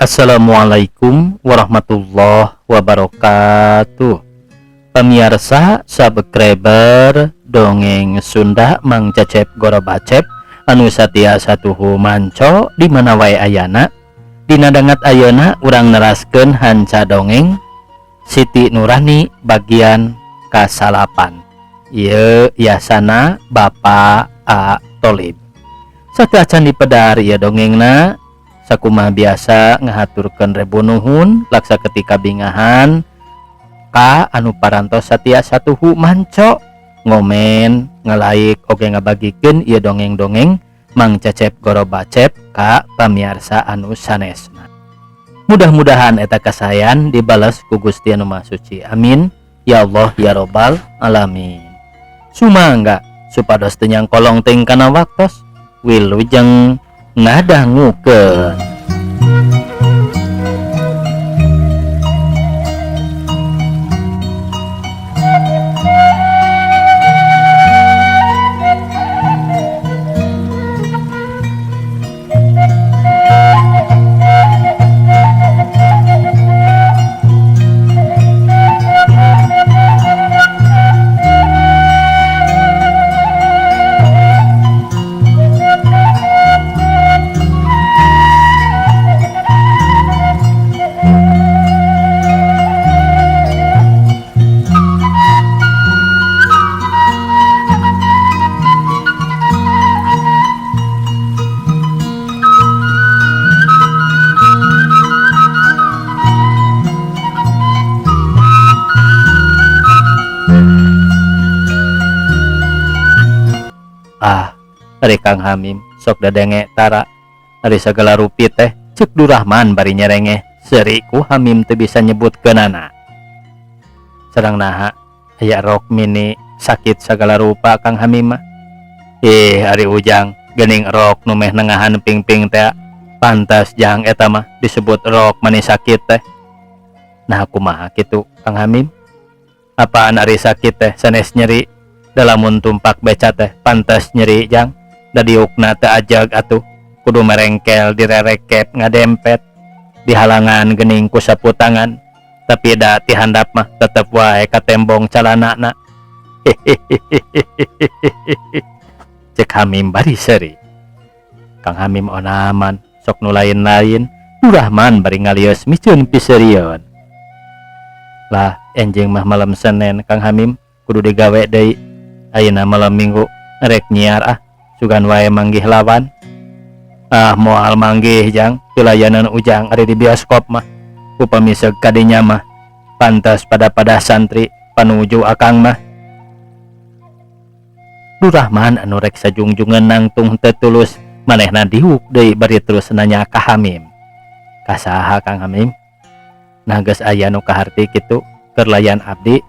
Assalamualaikum warahmatullahi wabarakatuh. Pemirsa subscriber dongeng Sunda Mang Cecep Gorobacep anu satia satuhu manco di mana wae ayana. Dina dangat ayeuna urang neraskeun hanca dongeng Siti Nurani bagian kasalapan. Ieu yasana Bapak A Tolib. Sateuacan dipedar ieu dongengna sakumaha biasa ngahaturkeun rebu nuhun laksa ketika bingahan ka anu parantos satia satuhu manco ngomen nge-like oge ngabagikeun ieu dongeng-dongeng Mang Cecep Gorobacep ka pamiarsa anu sanesna. Mudah-mudahan eta kasayan dibales ku Gusti Anu Maha Suci. Amin ya Allah ya Robbal alamin. Sumangga supados teu nyangkolong teuing kana waktos wilujeng ngadangukeun. Ah, ari Kang Hamim sok dadenge tara ari sagala rupi teh cek Durahman bari nyerengeh seuri ku Hamim teu bisa nyebutkeunana. Sareng naha aya rok mini sakit sagala rupa Kang Hamim mah. Ih, ari Ujang geuning rok nu meh nengahan pingping teh pantas jang eta mah disebut rok mani sakit teh. Nah kumaha kitu Kang Hamim? Apaan ari sakit teh sanes nyeri? Dalamun tumpak beca teh pantas nyeri jang da diukna teu ajag atuh kudu merengkel direrekep ngadempet dihalangan geuning ku sapu tangan tapi da ti handap mah tetep wae katembong calanana. Cek Hamim bari seuri. Kang Hamim onaman sok nu lain-lain Durahman bari ngalios miceun piseurieun. Lah enjing mah malam Senin Kang Hamim kudu digawe deui. Ayeuna malam Minggu rek nyiar ah sugan wae manggih lawan. Ah moal manggih jang pilayanan Ujang ari di bioskop mah upami seug kadinya mah pantas pada-pada santri panuju akang mah. Durahman anu rek sajungjungeun nangtung teu tulus manehna diuk deui bari terus nanya ka Hamim. Ka saha Kang Hamim? Nah geus aya nu kaharti kitu keur layan abdi.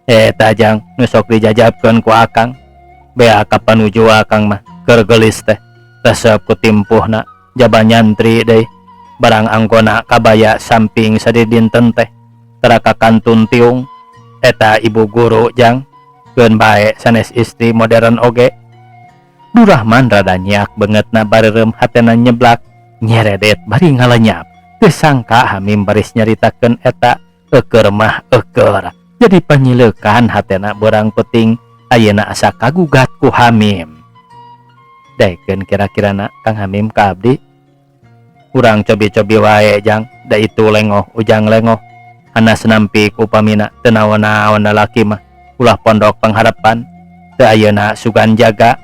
Eta jang nu sok dijajabkeun ku akang bea ka panuju akang mah keur geulis teh resep ku timpuhna jaba nyantri deui barang anggona kabaya samping sadidinten teh tara ka kantun tiung eta ibu guru jang keun bae sanes istri modern oge. Durahman rada nyiak beungeutna bareureum hatena nyeblak nyeredet bari ngalenyap teu sangka Hamim baris nyaritakeun eta eueur mah eueur jadi panyileukan hatena borang penting ayeuna asa kagugat ku Hamim. Daekeun kira-kirana Kang Hamim ka abdi urang cobi-cobi wae jang da itu lengoh Ujang lengoh anas nampik upamina teu naon-naon lalaki mah ulah pondok pangharapan teu ayeuna sugan jaga.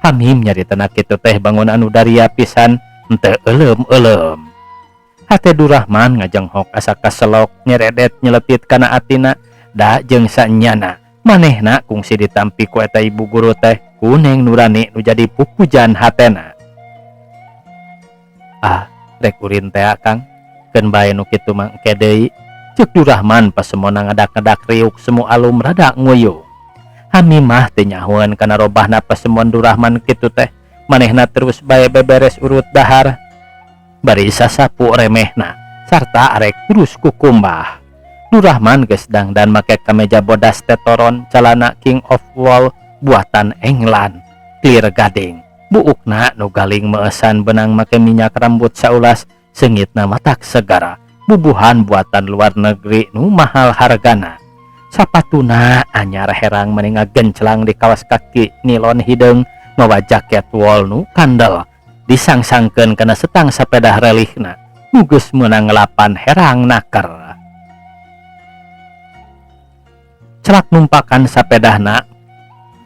Hamim nyaritana kitu teh bangun anu daria pisan henteu euleum-euleum. Hate Durahman ngajenghok asa kaselok nyeredet nyelepit kana atina da jeung sanyana manehna kungsi ditampi ku eta ibu guru teh ku Neng Nurani nu jadi pupujan hatena. Ah rek urin teh Kang keun bae nu kitu mah engke deui cek Durahman pasemona ngadak-ngadak riuk semu alum rada nguyuh. Hamim mah teu nyahoeun kana robahna pasemon Durahman kitu teh manehna terus bae beberes urut dahar bari sasapu remehna sarta arek terus kukumbah. Durahman geus dangdan make kameja bodas tetoron calana King of Wall buatan England clear gading buukna nu galing meesan benang make minyak rambut saulas Seungitna matak segara, bubuhan buatan luar negeri nu mahal hargana. Sapatuna anyar herang meni ngagenclang di kawas kaki nilon hideung, mawa jaket wol nu kandel disangsangkeun kana setang sapedah relihna nu geus meunang ngelapan herang naker. Celak numpakan sapedahna,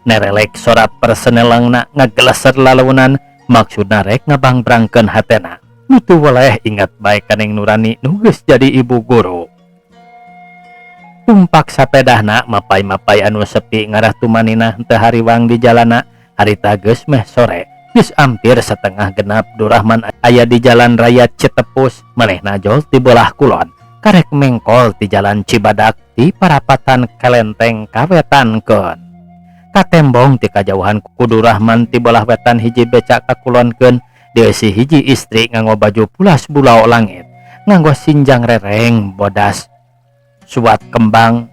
nerelek sora persenelengna ngageleser lalaunan, maksudna rek ngabangbrangkeun hatena. Nu teu weleh ingat bae ka Neng Nurani nu geus jadi ibu guru. Tumpak sapedahna mapay-mapay anu sepi ngarah tumaninah teu hariwang di jalana. Harita geus meh sore, geus ampir setengah genap Durahman aya di jalan raya Citepus, manehna jol ti belah kulon karek mengkol di jalan Cibadak di parapatan Kelenteng kawetankeun. Katembong ti kajauhan ku Durahman ti belah wetan hiji beca kakulonkeun, dieusi hiji istri nganggo baju pulas bulau langit, nganggo sinjang rereng bodas suat kembang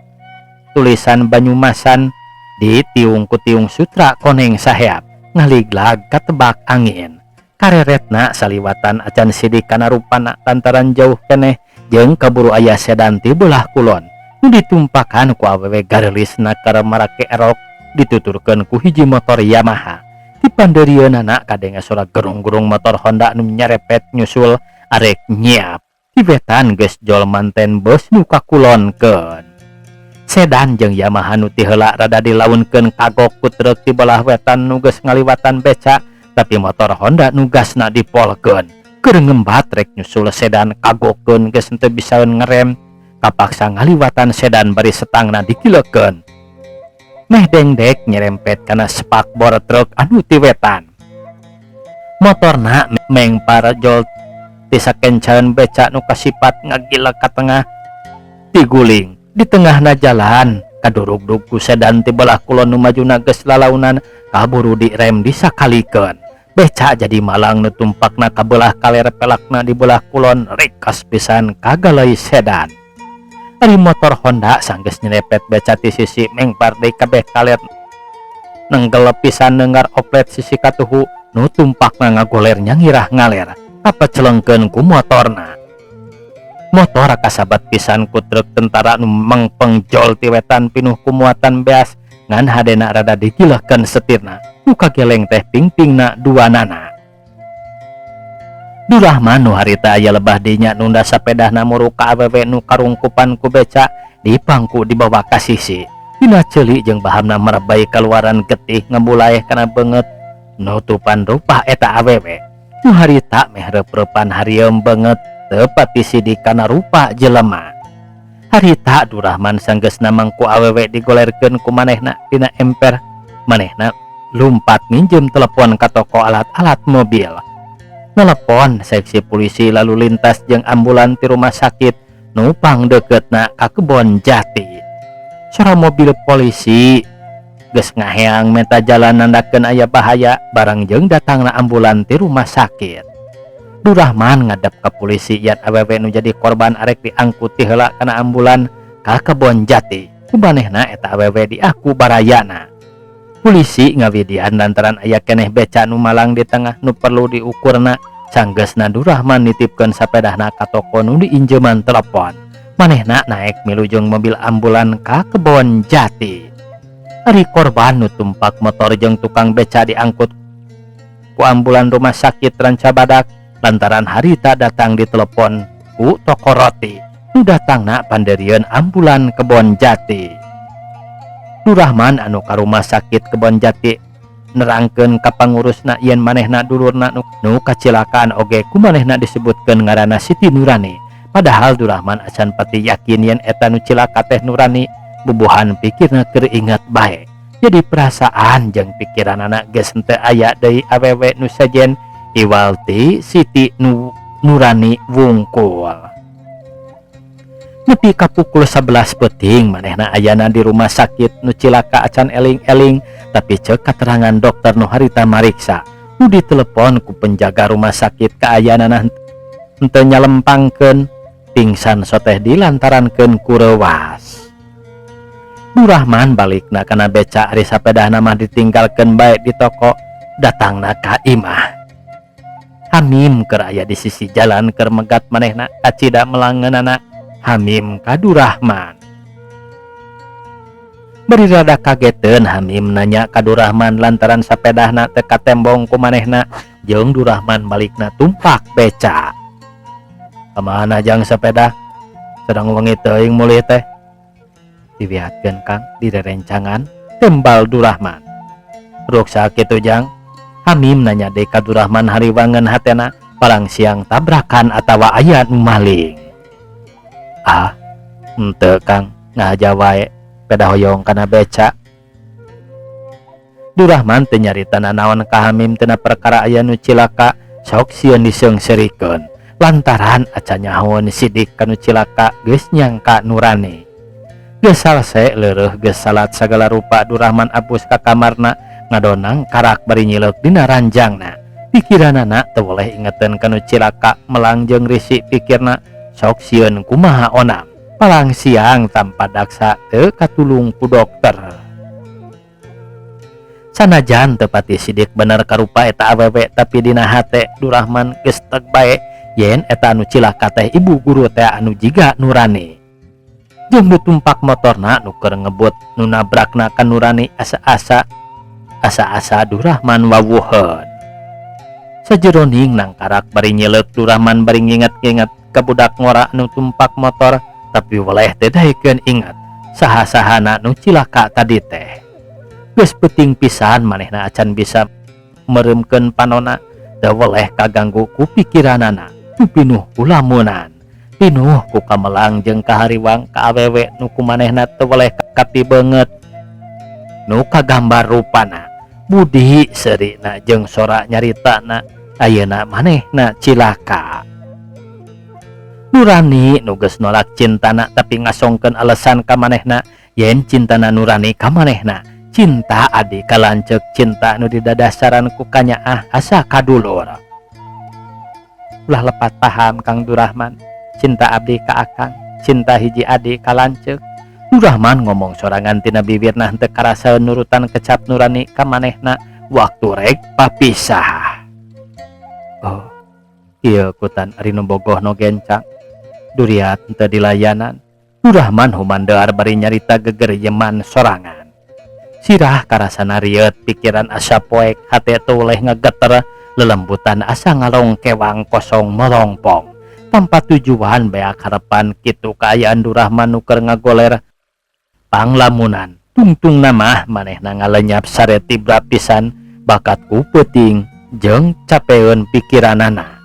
tulisan Banyumasan di tiung ku tiung sutra koneng saheap ngaliglag katebak angin. Kareretna saliwatan acan sidik kana rupana lantaran jauh keneh jeung kaburu aya sedan ti belah kulon nu ditumpakan ku awewe gareulisna keur marake erok dituturkeun ku hiji motor Yamaha. Di pandeurieunana kadenge sora gerung-gerung motor Honda nu nyarepet nyusul arek nyiap. Di wetan geus jol manten bus nu kakulonkeun. Sedan jeung Yamaha nu ti heula rada dilaunkeun kagok ku truk ti belah wetan nu geus ngaliwatan beca, tapi motor Honda nu gasna dipolkeun. Keur ngembat rek nyusul sedan kagokeun geus henteu bisaeun ngerem, kapaksa ngaliwatan sedan bari setangna dikilekeun. Meh dengdek nyerempet kana spakbor truk anu ti wetan. Motorna mengpar jol ti sakencaeun beca nu kasipat ngagilek ka tengah tiguling di tengahna jalan kadurugdug ku sedan ti belah kulon nu majuna geus lalaunan kaburu direm disakalikeun. Beca jadi malang nu tumpakna ka belah kaler pelakna di belah kulon rekas pisan kagalai sedan. Ari motor Honda sanggeus nyerepet beca ti sisi mengpar deui kabeh kaler nenggel pisan neungar oplet sisi katuhu nu tumpakna ngagoler nyangirah ngaler kapecelengkeun ku motorna. Motor kasabat pisan ku truk tentara nu mengpeng jol ti wetan pinuh ku muatan beas ngan hadena rada digilehkeun setirna nu kageleng teh pingpingna duanana. Durahman nu harita aya lebah dinya nunda sapedahna muru ka awewe nu karungkupan ku beca di pangku dibawa ka sisi. Dina ceuli jeung bahamna merebay kaluaran getih ngebulaeh kana beungeut nutupan rupa eta awewe. Nu harita meh reup-reupan harieum beungeut teu pati sidik kana rupa jelema. Harita Durahman sanggeusna mangku awewe digolerkeun ku manehna dina emper. Manehna lumpat minjem telepon ka toko alat-alat mobil. Telepon seksi polisi lalu lintas jeung ambulan ti rumah sakit nu pangdeukeutna ka Kebon Jati. Sora mobil polisi geus ngaheang menta jalan nandakeun aya bahaya barang jeung datangna ambulan ti rumah sakit. Durahman ngadep ka polisi yen awewe nu jadi korban arek diangkut ti heula kana ambulan ka Kebon Jati. Ku manehna eta awewe diaku barayana. Polisi ngawidian lantaran aya keneh beca nu malang di tengah nu perlu diukurna. Sanggeusna Durahman nitipkeun sapedahna ka toko nu diinjeman telepon. Manehna naek milu jeung mobil ambulan ka Kebon Jati. Ari korban nu tumpak motor jeung tukang beca diangkut ku ambulan rumah sakit Ranca Badak lantaran harita datang ditelepon ku toko roti nu datangna panderieun ambulan Kebon Jati. Durahman anu ka rumah sakit Kebon Jati nerangkeun ka pangurusna yen manehna dulurna nu kacilakaan oge ku manehna disebutkeun ngaranna Siti Nurani. Padahal Durahman acan pati yakin yen eta nu cilaka teh Nurani, bubuhan pikirna keur ingat bae. Jadi perasaan jeung pikiranana geus henteu aya deui awewe nu sejen iwal ti Siti Nurani wungkul. Nepi ka pukul 11 peuting manehna ayana di rumah sakit nu cilaka acan eling-eling, tapi ceuk katerangan dokter nu harita mariksa nu ditelepon ku penjaga rumah sakit kaayaanana henteu nyalempangkeun pingsan soteh dilantarankeun ku reuwas. Durahman balikna kana beca ari sapedahna mah ditinggalkeun bae di toko, datangna ka imah. Hamim keur aya di sisi jalan keur megat manehna kacida melangeunana Hamim ka Durahman. Bari rada kageteun Hamim nanya ka Durahman lantaran sapedahna teu katembong ku manehna jeung Durahman balikna tumpak beca. Kamana jang sepeda? Sedang wengi teuing mulih teh. Diwiatkeun Kang di rerencangan tembal Durahman. Ruksak kitu jang? Hamim nanya deui ka Durahman hariwangeun hatena palang siang tabrakan atawa aya nu maling. Ah, henteu Kang, ngahaja wae peda hoyong kana beca. Durahman teu nyarita nanaon ka Hamim tina perkara aya nu cilaka sok sieun diseungseurikeun lantaran acan nyahoeun sidik kanu cilaka geus nyangka Nurani. Geus salse leureuh geus salat sagala rupa Durahman abus ka kamarna ngadonang karak bari nyileuk dina ranjangna. Pikiranana teu weleh ingeteun kanu cilaka melang jeung risi pikirna sok sieun kumaha onam. Palang siang tanpa daksa teu katulung ku dokter. Sanajan teu pati sidik bener karupa eta awewe tapi dina hate Durahman geus teg bae yen eta anu cilaka teh ibu guru teh anu jiga Nurani. Jeung nu tumpak motorna nu keur ngebut nu nabrakna ka Nurani asa-asa asa-asa Durahman wawuheun. Sajeroning nangkarak bari nyileuk Durahman bari nginget-nginget ka budak ngora nu tumpak motor tapi weleh teu daekeun inget saha-sahana nu cilaka tadi teh. Geus peuting pisan manehna acan bisa mereumkeun panona teu weleh kaganggu ku pikiranana nu pinuh ku lamunan. Pinuh ku kamelang jeung kahariwang ka awewe nu ku manehna teu weleh kapibeungeut nu kagambar rupana. Budi seurina jeung sora nyaritana ayeuna manehna cilaka. Nurani nu geus nolak cintana tapi ngasongkeun alasan ka manehna yen cintana Nurani ka manehna cinta adi ka lanceuk cinta nu didadasaran ku kanyaah asa kadulur. Ulah lepat paham Kang Durahman, cinta abdi ka akang, cinta hiji adi ka lanceuk. Durahman ngomong sorangan tina bibirna henteu karasa nurutan kecap Nurani ka manehna waktu rek papisah. Oh, ieu kutan ari nu bogoh nu gencang. Duriat henteu dilayanan. Durahman humandear bari nyarita gegeryeman sorangan. Sirah karasana rieut pikiran asa poek hate teu weleh ngageter lelembutan asa ngalongkewang kosong molongpong. Tanpa tujuan beak harepan kitu kaayaan Durahman nu keur ngagoler panglamunan tungtungna mah manehna ngalenyap sare tibra pisan bakat ku peuting jeung capeun pikiranana.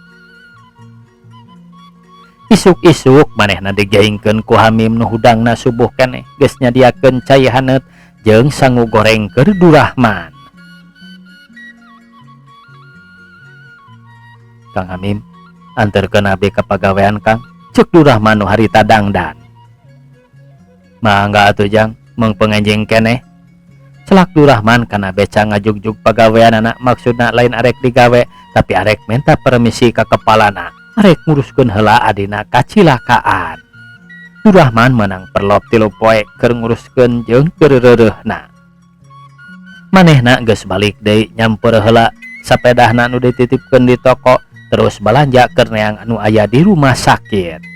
Isuk-isuk manehna digeingkeun ku Hamim nu hudangna subuh keneh geus nyadiakeun cai haneut jeung sangu goreng keur Durahman. Kang Hamim, anterkeun abdi ka pagawean Kang, ceuk Durahman nu harita dangdan. Mangga atuh Jang, meung pengenjing keneh. Celak Durahman kana beca ngajugjug pagaweanana maksudna lain arek digawe tapi arek minta permisi ka kepalana, arek nguruskeun heula adina kacilakaan. Durahman meunang perlop 3 poe keur nguruskeun jeung keur reureuhna. Manehna geus balik deui nyamper heula sapedahna nu dititipkeun di toko terus balanja keur neang anu aya di rumah sakit.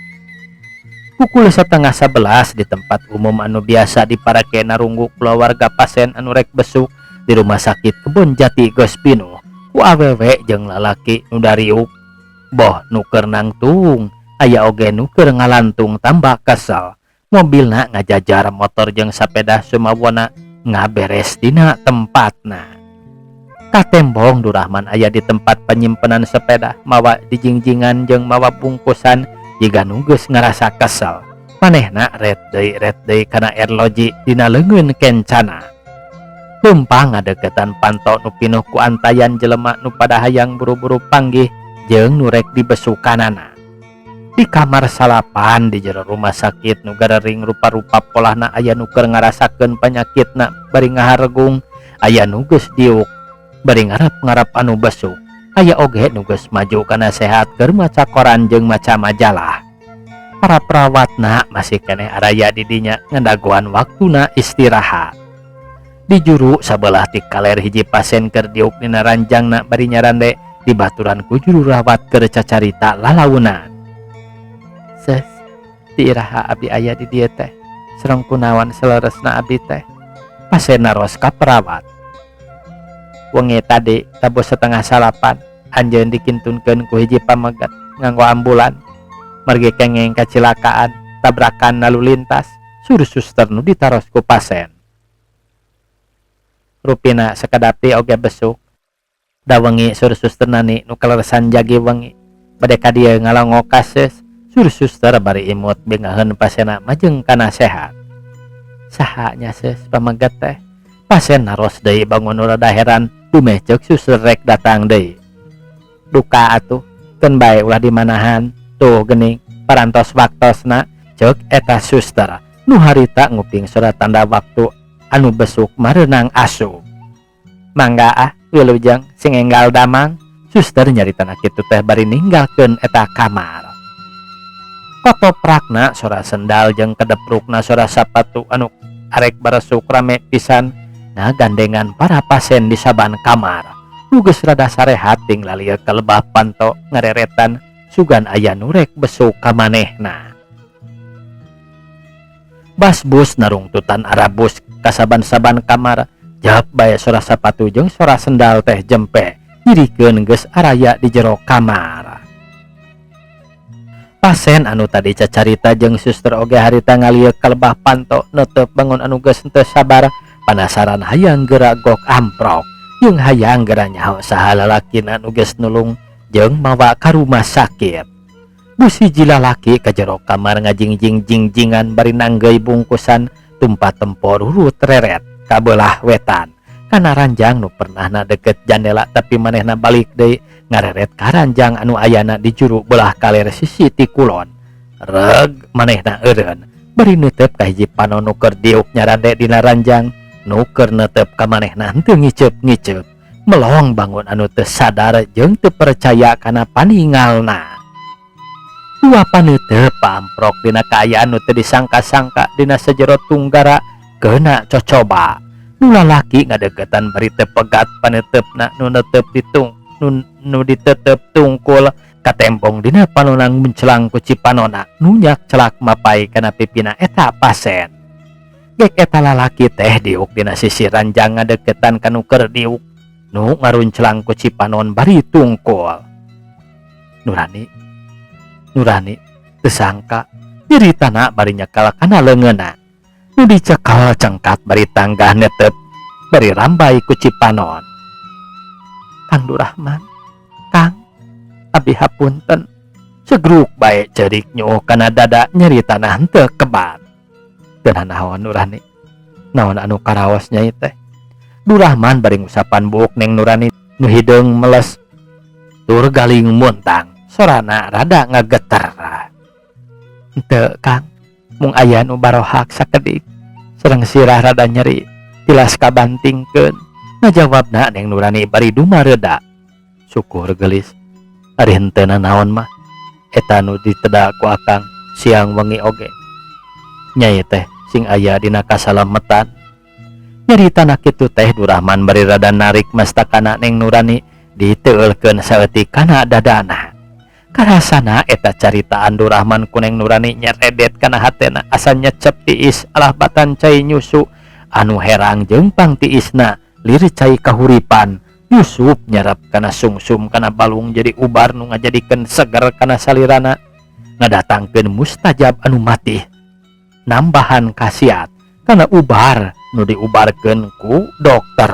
Pukul 10:30 di tempat umum anu biasa diparake narunggu kulawarga pasien anu rek besuk di rumah sakit Kebon Jati geus pinuh ku awewe jeung lalaki nu dariuk boh nu keur nangtung aya oge nu keur ngalantung tambah kesel. Mobilna ngajajar motor jeung sapeda sumawona ngaberes dina tempatna. Katembong Durahman aya di tempat penyimpenan sepeda mawa dijingjingan jeung mawa bungkusan jiga nu geus ngarasa kesel. Manehna ret deui kana erloji dina leungeun kencana. Leumpang ngadeukeutan panto nu pinuh ku antayan jelema nu pada hayang buru-buru panggih jeung nu rek dibesukanana. Di kamar salapan di jero rumah sakit nu garering rupa-rupa polahna aya nu keur ngarasakeun panyakitna bari ngaharegung, aya nu geus diuk bari ngarap-ngarap anu besuk, aya oge nu geus maju kana sehat keur maca koran jeung maca majalah. Para perawatna masih keneh araya di dinya ngandagoan waktuna istirahat. Di juru sabelah ti kaler hiji pasien keur diuk dina ranjangna bari nyarande Dibaturan ku juru rawat keur cacarita lalaunan. Ses, ti iraha abdi aya di dieu teh? Sareng kunaon saleresna abdi teh? Pasien naros ka perawat. Wengi tadi tabuh setengah salapan anjeun dikintunkeun ku hiji pameget nganggo ambulan margi kenging kacilakaan tabrakan lalu lintas sur suster nu ditaros ku pasien. Rupina sakedap deui oge besuk. Da wengi sur suster Nani nu kaleresan jagi wengi bade ka dieu ngalongok kaseus sur suster bari imut bingaheun pasienna majeng kana sehat. Saha nya seus pameget teh? Pasien naros deui bangun nu rada heran dumeh ceuk suster rek datang deui. Duka atuh keun bae ulah dimanahan tuh geuning parantos waktosna ceuk eta suster nu harita nguping surat tanda waktu anu besuk mareunang asup. Mangga ah wilujeng sing enggal damang suster nyaritana kitu teh bari ninggalkeun eta kamar. Kotoprakna sora sendal jeung kedeprukna sora sapatu anu arek baresuk rame pisan ngagandengan para pasien di saban kamar. Nu geus rada sarehat ting lalieuk ka lebah panto ngareretan sugan aya nu rek besuk ka manehna. Basbus narungtutan arabus ka saban-saban kamar jap bae sora sapatu jeung sora sendal teh jempe nyirikeun geus araya di jero kamar. Pasien anu tadi cacarita jeung suster oge harita ngalieuk ka lebah panto neuteup bangun anu geus henteu sabar panasaran hayang geura gok amprok jeung hayang geura nyaho saha lalakina anu geus nulung jeung mawa ka rumah sakit. Bus hiji lalaki ka jero kamar ngajingjing-jingjingan bari nanggeuy bungkusan tumpa tempo rurut reret ka beulah wetan kana ranjang nu pernahna deket jandela tapi manehna balik deui ngareret ka ranjang anu ayana di juru beulah kaler sisi ti kulon. Reg manehna eureun bari neuteup ka hiji panon nu keur diuk nyarande dina ranjang nu keur neuteup ka manehna henteu ngiceup-ngiceup melong bangun anu teu sadar jeung teu percaya kana paningalna. Dua paneuteub paamprok dina kaayaan nu teu disangka-sangka dina sajero tunggara keuna cocoba. Nu lalaki ngadeukeutan bari teu pegat paneutepna nu neuteup ditung nu diteuteup tungkul katembong dina panonang muncelang ku cipanona nu nyak celak mapai kana pipina eta pasien. Gek eta lalaki teh diuk dina sisi ranjang ngadeukeutan ka nu keur diuk nu ngaruncelang ku cipanon bari tungkul. Nurani, Nurani teu sangka nyeritana bari nyekal kana leungeunna. Nu dicekal cengkat bari tanggah netep bari rambai ku cipanon. Kang Durahman, Kang, abdi hapunten. Segruk bae ceurik nyuuh kana dada nyeritana henteu kebat. Teu nanaon Nurani, naon anu karaos nyai teh. Durahman bari ngusapan buuk Neng Nurani nu hideung meles tur galing muntang sorana rada ngageter. Henteu Kang, mung aya nu barohak sakedik sareng sirah rada nyeri tilas kabantingkeun. Ngajawabna Neng Nurani bari dumareuda. Syukur geulis, ari henteu nanaon mah eta nu diteda ku akang siang wengi oge. Nyai teh sing aya dina kasalametan. Nyaritana kitu teh Durahman bari rada narik mastakana Neng Nurani diteueulkeun saeutik kana dadana. Karasana eta caritaan Durahman ku Neng Nurani nyeredet kana hatena asa nyecep tiis alah batan cai nyusu anu herang jeung pangtiisna lir cai kahuripan. Yusuf nyerap kana sungsum kana balung jadi ubar nu ngajadikeun seger kana salirana ngadatangkeun mustajab anu matih nambahan khasiat kana ubar nu diubarkeun ku dokter.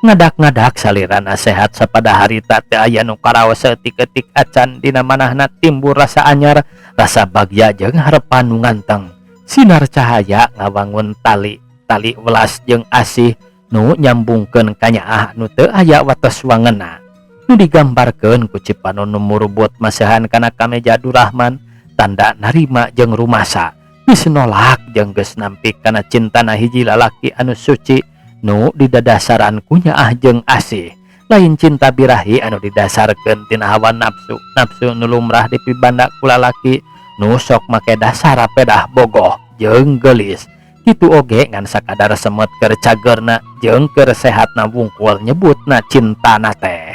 Ngadak-ngadak salirana sehat sapada harita teu aya nu karaos saeutik-eutik acan dina manahna timbul rasa anyar, rasa bagja jeung harepan nu nganteng. Sinar cahaya ngawangun tali, tali welas jeung asih nu nyambungkeun kanyaah nu teu aya wates wangena. Nu digambarkeun ku cipanon nu murubut masehan kana kameja Durahman tanda narima jeung rumasa. Geus nolak jeung geus nampik kana cintana hiji lalaki anu suci nu didadasaran ku nyaah jeung asih. Lain cinta birahi anu didasarkeun tina hawa nafsu, nafsu nu lumrah dipibanda ku lalaki nu sok make dasar pedah bogoh jeung geulis. Kitu oge ngan sakadar semet keur cagerna jeung keur sehatna wungkul nyebutna cintana teh.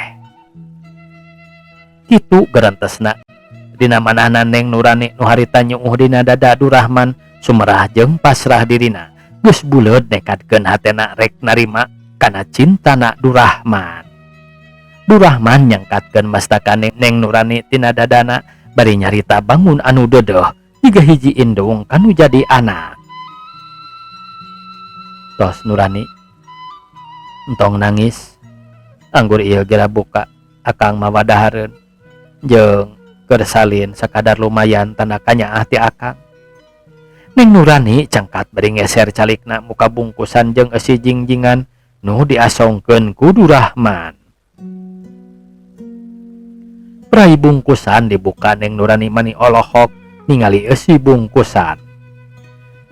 Kitu gerentesna dina manahna Neng Nurani nu harita nyuuh dina dada Durahman sumerah jeung pasrah dirina geus buleud nekadkeun hatena rek narima kana cintana Durahman. Durahman nyangkatkeun mastaka Neng Nurani tina dadana bari nyarita bangun anu deudeuh jiga hiji indung kanu jadi anak. Tos Nurani entong nangis anggur ieu gera buka akang mawa dahareun jeung keur salin sakadar lumayan tanda kanyaah ti akang. Neng Nurani cangkat bari ngeser calikna muka bungkusan jeung eusi jingjingan nu diasongkeun ku Durahman. Prai bungkusan dibuka Neng Nurani mani olohok ningali eusi bungkusan.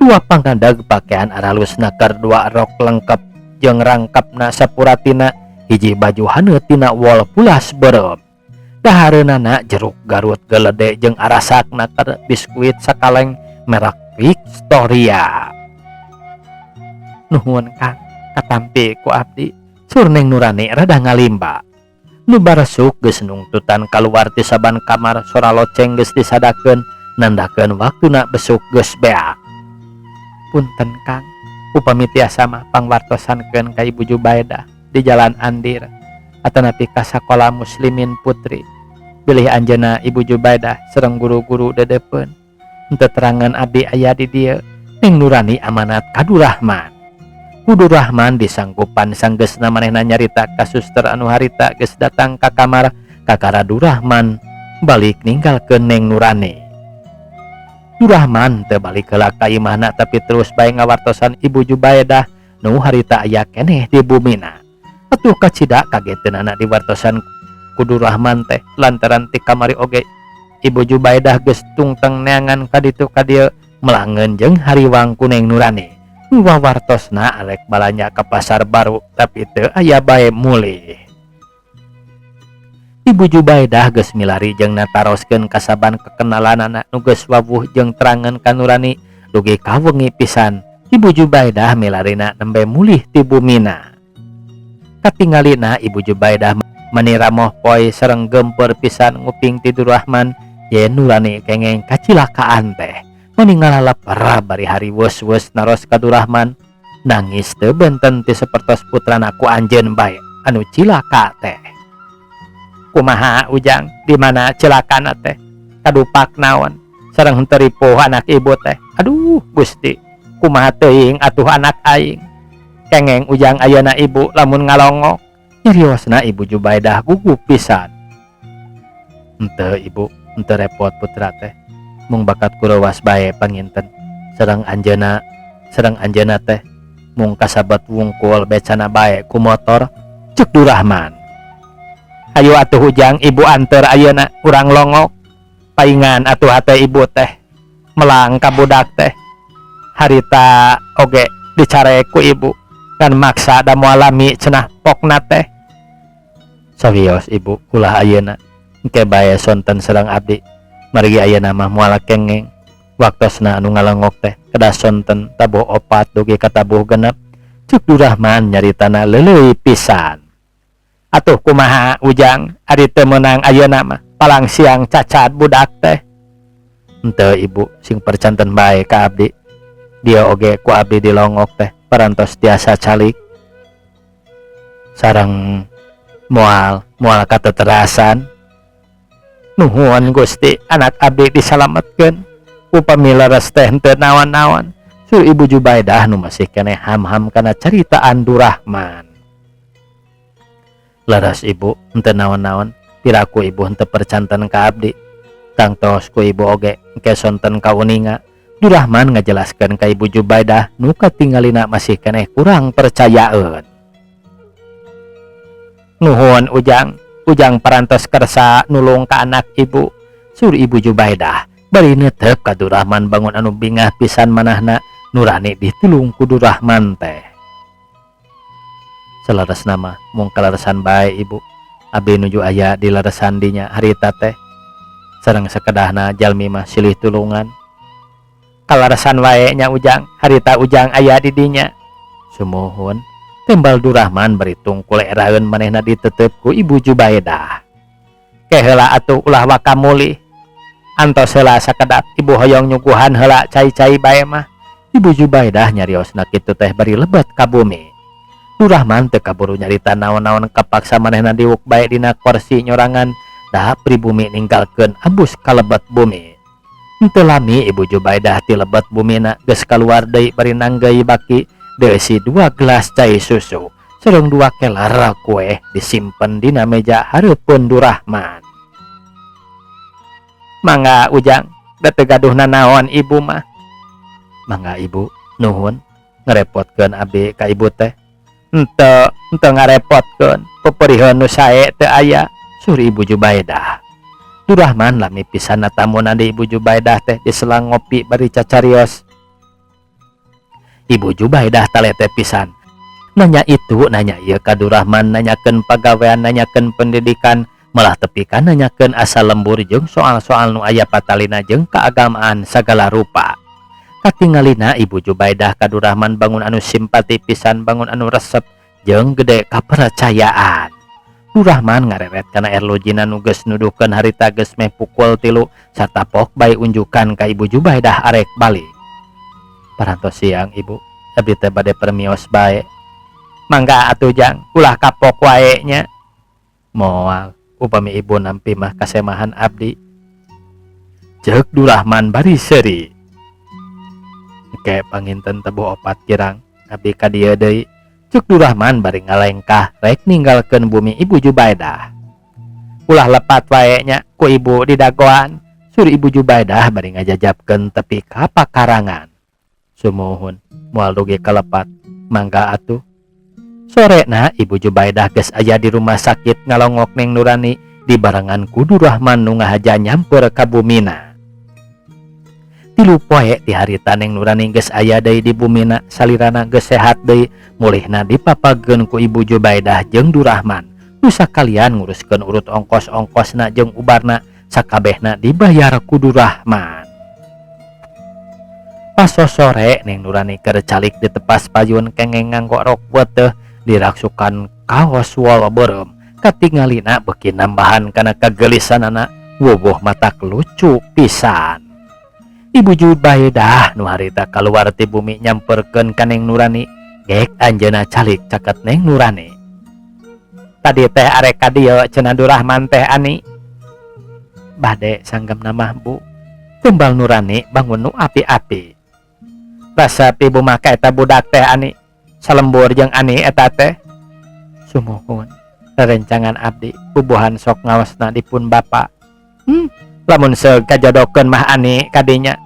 Dua pangkandag pakaian aralusna keur dua rok lengkap jeung rangkapna sapuratina hiji baju haneut tina wol pulas beureum. Dahareunana jeruk garut gelede jeung arasakna keur biskuit sakaleng merek Victoria. Nuhun Kang, katampi ku abdi. Sur Neng Nurani rada ngalimba. Nu baresuk geus nungtutan kaluar ti saban kamar sora loceng geus disadakeun nandakeun waktuna besuk geus beak. Punten Kang, upami tiasa mah pangwartosankeun ka Ibu Jubaedah di Jalan Andir atanapi ka Sakola Muslimin Putri. Bilih anjeunna Ibu Jubaedah sareng guru-guru dedepeun. Henteu terangan abdi aya di dieu. Neng Nurani amanat ka Durahman. Ku Durahman disanggupan sanggeusna manehna nyarita ka suster anu harita geus datang ka kamar kakara Durahman balik ninggalkeun Neng Nurani. Durahman teu balik heula ka imahna tapi terus bae ngawartosan Ibu Jubaedah nu harita aya keneh di bumina. Atuh kacida kageteunana diwartosan ku Durahman teh lantaran ti kamari oge Ibu Jubaedah geus tungteng neangan ka ditu ka dieu melangeun jeung hariwang ku Neng Nurani. Nu wawartosna arek balanja ka pasar baru tapi teu aya bae mulih. Ibu Jubaedah geus milari jeung nataroskeun kasaban kekenalanana nu geus wawuh jeung terangan ka Nurani dugi ka wengi pisan. Ibu Jubaedah milarina nembe mulih ti bumina. Katingalina Ibu Jubaedah mani ramoh poe sareng geumpeur pisan nguping ti Durahman yen Nurani kengeng kacilakaan teh. Mani ngalalap bari hariweus-weus naros ka Durahman nangis teu benten ti sapertos putrana ku anjeun bae anu cilaka teh. Kumaha Ujang di mana cilakana teh kadupak naon sareng henteu ripuh anak ibu teh. Aduh Gusti kumaha teuing atuh anak aing. Kengeng Ujang ayeuna ibu lamun ngalongok. Nyariosna Ibu Jubaedah gugup pisan. Henteu ibu, henteu repot putra teh. Mung bakat kurewas bae panginten. Sareng anjeunna teh mung kasabat wungkul becana bae ku motor cek Durahman. Hayu atuh Ujang ibu anter ayeuna urang longok. Paingan atuh hate ibu teh melang ka budak teh. Harita oge dicarek ku ibu kan maksa da moal lami cenah pokna teh. Sawios ibu ulah ayeuna engke bae sonten sareng abdi. Margi ayeuna mah moal kengeng. Waktosna anu ngalongok teh kedah sonten tabuh 4 dugi ka tabuh 6. Cek Durahman nyaritana leuleuy pisan. Atuh kumaha Ujang ari teu meunang ayeuna mah palang siang cacat budak teh. Henteu ibu sing percanten bae ka abdi. Dia oge ku abdi dilongok teh parantos tiasa calik. Sareng moal kateterasan. Nuhun Gusti anak abdi disalametkeun. Upami leres teh henteu naon-naon. Sur Ibu Jubaedah nu masih keneh ham-ham kana caritaan Durahman. Leres ibu henteu naon-naon, piraku ibu henteu percanten ka abdi. Tangtos ku ibu oge engke sonten kauninga. Durahman ngajelaskeun ka Ibu Jubaedah nu katingalina masih keneh kurang percayaeun. Nuhun Ujang, Ujang parantos kersa nulung ka anak ibu. Sur Ibu Jubaedah bari netep ka Durahman bangun anu bingah pisan manahna Nurani ditulung ku Durahman teh. Saleresna mah mung kaleresan bae ibu. Abdi nuju aya di leresan dinya harita teh. Sareng sakedahna jalmi mah silih tulungan. Kaleresan wae nya Ujang, harita Ujang aya di dinya. Sumuhun, tembal Durahman bari tungkul eraeun manehna ditetep ku Ibu Jubaedah. Ke heula atuh ulah waka mulih. Antos heula sakedap ibu hoyong nyuguhan heula cai-cai bae mah. Ibu Jubaedah nyariosna kitu teh bari lebet ka bumi. Durahman teu kaburu nyarita naon-naon kapaksa manehna diuk bae dina korsi nyorangan da pribumi ninggalkeun abus kalebet bumi. Henteu lami Ibu Jubaidah ti lebet bumina geus kaluar deui bari nanggeuy baki deui dua gelas cai susu sareng dua kelar kue disimpen dina meja hareupeun Durahman. Mangga Ujang, da teu gaduh nanaon ibu mah. Mangga ibu, nuhun ngarepotkeun abdi ka ibu teh. Henteu, henteu ngarepotkeun, peperiheun nu sae teu aya, sur Ibu Jubaidah. Durahman lami pisan tamuna di Ibu Jubaidah teh diselang ngopi bari cacarios. Ibu Jubaidah talete pisan. Nanya itu, nanya ieu ka Durahman, nanyakeun pagawean, nanyakeun pendidikan, malah tepi ka nanyakeun asal lembur jeung soal-soal nu aya patalina jeung keagamaan sagala rupa. Katingalina Ibu Jubaidah ka Durahman bangun anu simpati pisan, bangun anu resep jeung gede kapercayaan. Durahman ngareret kana erlojina nu geus nuduhkeun harita geus meh pukul 3 satapok bae unjukan ka Ibu Jubaidah arek balik. Parantos siang ibu, abdi teh bade permios bae. Mangga atuh Jang, ulah kapok wae nya. Moal, upami ibu nampi mah kasemahan abdi. Ceuk Durahman bari seuri. Engke panginten tebuh opat kirang, abdi ka dieu deui. Cuk Durahman bari ngalengkah rek ninggalkeun bumi Ibu Jubaidah. Ulah lepat wae nya ku ibu didagoan. Sur Ibu Jubaidah bari ngajajabkeun tepi ka pakarangan. Sumuhun, moal dugi kalepat, mangga atuh. Sorena Ibu Jubaidah geus aya di rumah sakit ngalongok Neng Nurani dibarengan ku Durahman nu ngahaja nyamper ka bumina. 3 poe ti harita Neng Nurani geus aya deui di bumina, salirana geus sehat deui, mulihna dipapageun ku Ibu Jubaidah jeung Durahman. Nu sakalian nguruskeun urut ongkos-ongkosna jeung ubarna, sakabehna dibayar ku Durahman. Pas sore Neng Nurani keur calik di tepas payun kengeng nganggo rok weuteuh diraksukan kaos wol beureum. Katingalina beuki nambahan kana kagelisanana, wubuh matak lucu pisan. Ibu Jubaidah nu harita kaluar ti bumi nyamperkeun ka Neng Nurani, gek anjeunna calik caket Neng Nurani. Tadi teh arek ka dieu cenah Durahman teh ani. Bade sanggemna mah Bu. Timbal Nurani bangun nu api-api. Resep ibu mah ka eta budak teh ani. Salembur jeung ani eta teh. Sumuhun, rerencangan abdi bubuhan sok ngaosna dipun bapa. Lamun seug kajodokeun mah ani kadinya.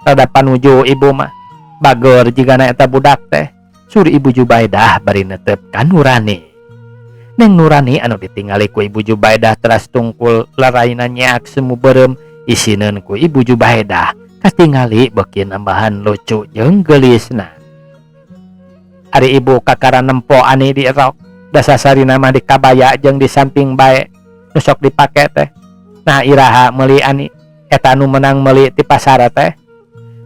Rada panuju ibu mah. Bageur jigana eta budak teh. Sur Ibu Jubaidah bari netep ka Nurani. Neng Nurani anu ditingali ku Ibu Jubaidah teras tungkul laraina nyeak semu beureum isineun ku Ibu Jubaidah. Katingali beuki nambahan lucu jeung geulisna. Ari ibu kakara nempo ani di rok, dasasarina mah di kabaya jeung di samping bae nu sok dipake teh. Nah iraha meuli ani eta nu menang meuli ti pasar teh.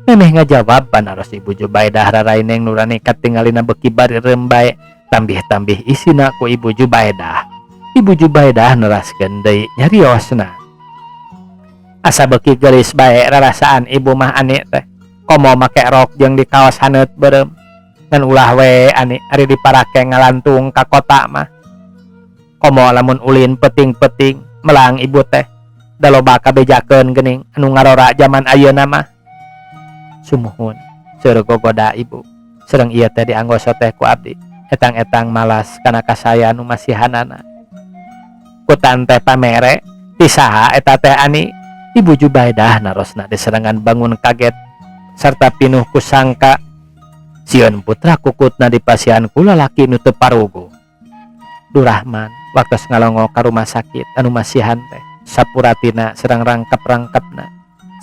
Memeh ngajawab panaros Ibu Jubaidah rarai Neng Nurani katingalina beuki barireum bae, tambih-tambih isina ku Ibu Jubaidah. Ibu Jubaidah neraskeun deui nyariosna. Asa beuki geulis bae rarasaan ibu mah ani teh. Komo make rok jeung di kaos haneut beureum. Ngan ulah we ani ari diparake ngalantung ka kota mah. Komo lamun ulin peuting-peuting melang ibu teh. Da loba kabejakeun geuning anu ngarora jaman ayeuna mah. Sumuhun, seueur gogoda ibu. Sareng ieu teh dianggo teh ku abdi. Etang-etang malas kana kasaya nu masihanana. Kutan teh pamere, ti saha eta teh ani? Ibu Jubaidah narosna diserangan bangun kaget serta pinuh kusangka sieun putra kukutna dipasihan ku lalaki nu teu paruguh. Durahman waktos ngalongok ka rumah sakit anu masihan teh sapuratina serang rangkep-rangkepna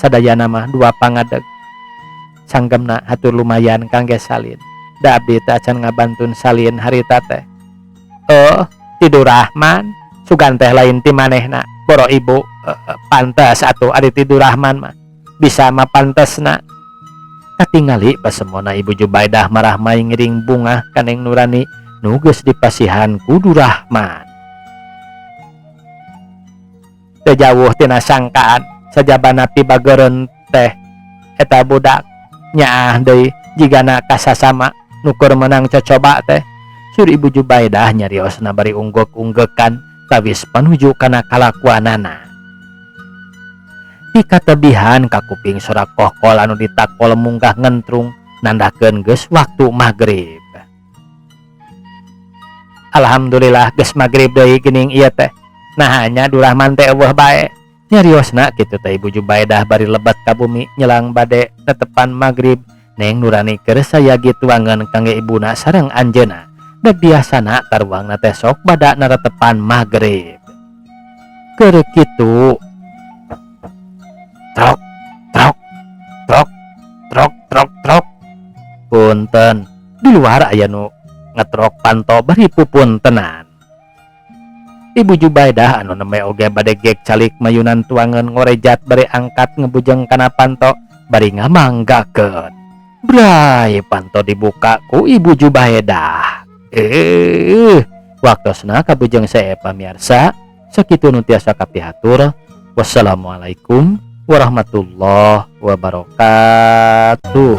sadayana mah dua pangadeg. Sanggemna hatur lumayan kangge salin. Da abdi teh acan ngabantun salin harita teh. Oh, ti Durahman sugan teh lain ti manehna. Boro ibu pantes atuh ari ti Durahman mah. Bisa mah pantesna. Katingali pasemona Ibu Jubaidah marahmai ngiring bungah ka Neng Nurani nu geus dipasihan ku Durahman. Teu jauh tina sangkaan sajabana pibageureun teh eta budak nyaah deui jigana ka sasama nu keur meunang cocoba teh. Sur Ibu Jubaidah nyariosna bari unggek-unggekan tawis panuju kana kalakuanana. Pikatebihan kakuping sora kohkol anu ditakol munggah ngentrung nandakeun geus waktu magrib. Alhamdulillah geus magrib deui geuning ieu teh. Naha nya Durahman teh eueuh bae. Nyariosna kitu teh Ibu Jubaidah bari lebet ka bumi nyelang bade tetepan magrib. Neng Nurani keur sayagi tuangan kangge ibuna sareng anjeunna. Da biasana taruangna teh sok bada naretepan magrib. Keur kitu trok trok trok trok trok trok. Punten, di luar aya nu ngetrok panto bari pupuntenan. Ibu Jubaidah anu nembe oge bade gek calik mayunan tuangan ngorejat bari angkat ngebujeng kana panto bari ngamanggakeun. Bray, panto dibuka ku Ibu Jubaidah. Waktosna kabujeng sae pamirsa, sakitu nu tiasa kapihatur. Wassalamualaikum warahmatullahi wabarakatuh.